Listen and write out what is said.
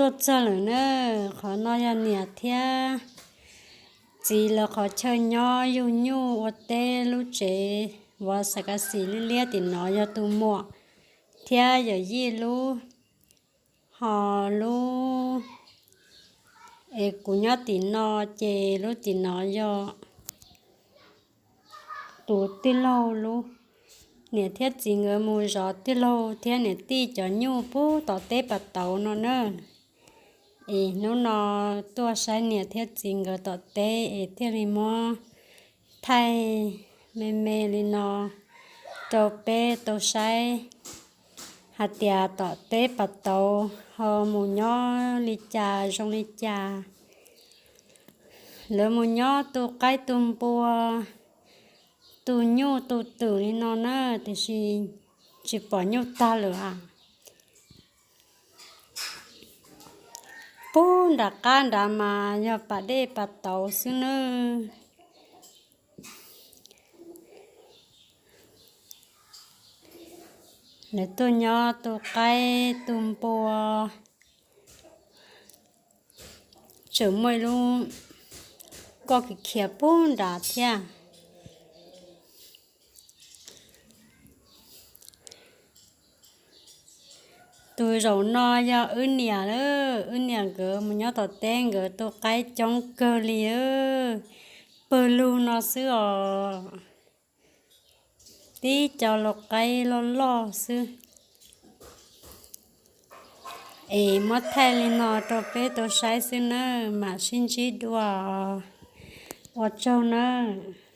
Tuaj txog lawm na, qhov no yog niam thiab txiv lawv qhov chaw nyob yug nyuj ua teb. Lub tsev vov xav kas xim liab liab tim no yog tus muam thiab yawm yij lub, ho lub es kuv nyob tim no, ces lub tim no yog tus tij laug lub. Niam thiab txiv nkawd mus zov tij laug thiab niam tij cov nyuj pub tom teb pas tauv no na. Es hnub no tuaj saib niam thiab txiv nkawd tom teb es thiaj li muab thaij me me li no rau peb tau saib hais tias tom teb pas tauv ho mus nyob li cas zoo li cas. Lawv mus nyob tu qaib tu npua, tu nyuj tu twm li no na, tiam sis tsis pom nyuj tag lawm a. Pub nram qab nrad mas yog pas dej pas tauv xwb nawb. Lawv tuaj nyob tu qaib tu npua, tseem muaj ib lub koj khiav pub nrad thiab. Tus zaum no yog wb niam lawm, wb niam nkawd mus nyob tom teb nkawd tu qaib coob kawg li, pawg lug no xwb os. Tib co lau qaib loj loj xwb. Es muab thaij li no rau peb tau saib xwb nawb, mam sib ntsib dua. Ua tsaug nawb.